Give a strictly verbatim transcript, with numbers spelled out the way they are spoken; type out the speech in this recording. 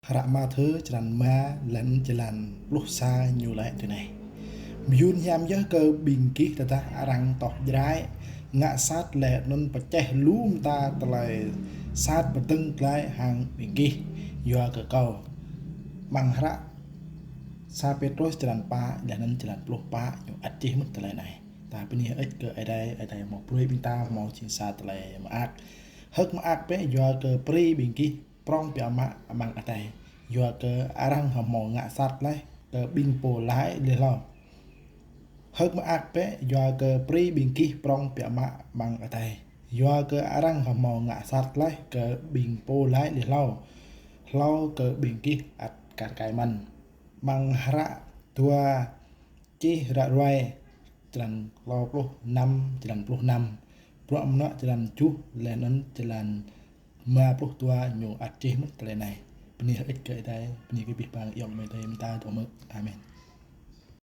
Hră Mathiơ črăn rơma, lăng jơlan pluh sa ñu laĭ tui anai: Mơyŭn hiam yơh kơ ƀing gih tơdah arăng tŏh Jrai ngă sat laih anŭn pơčeh lu mơta tơlơi sat pơdơ̆ng glaĭ hăng ƀing gih yua kơ Kâo. Amăng hră sa Pêtrôs črăn pă, lăng jơlan pluh pă ñu ăt čih mơ̆n tơlơi anai. Ta bơni hơơč kơ Ơi Adai, Ơi Adai hmâo brơi ƀing ta hmâo jing sa tơlơi mơak. Hơ̆k mơak bĕ yua kơ brơi ƀing gih prŏng biă mă amăng adai, yua kơ arăng hmâo ngă sat laih kơ ƀing pô laĭ lui hlâo. Hơ̆k mơak bĕ yua kơ brơi ƀing gih prŏng biă mă amăng adai, yua kơ arăng hmâo ngă sat laih kơ ƀing pô laĭ lui hlâo, hlâo kơ ƀing gih ăt kar kaĭ mơ̆n. Amăng hră dua Čih Ră Ruai, črăn klâo pluh năm, jơlan pluh năm, Bruă Mơnuă črăn tơjuh, lăng jơlan rơma pluh dua ñu ăt čih mơ̆n tơlơi anai. Bơni hơơč kơ Ơi Adai, bơni kơ abih bang ayŏng amai adơi mơta dŏ hmư̆. Amen.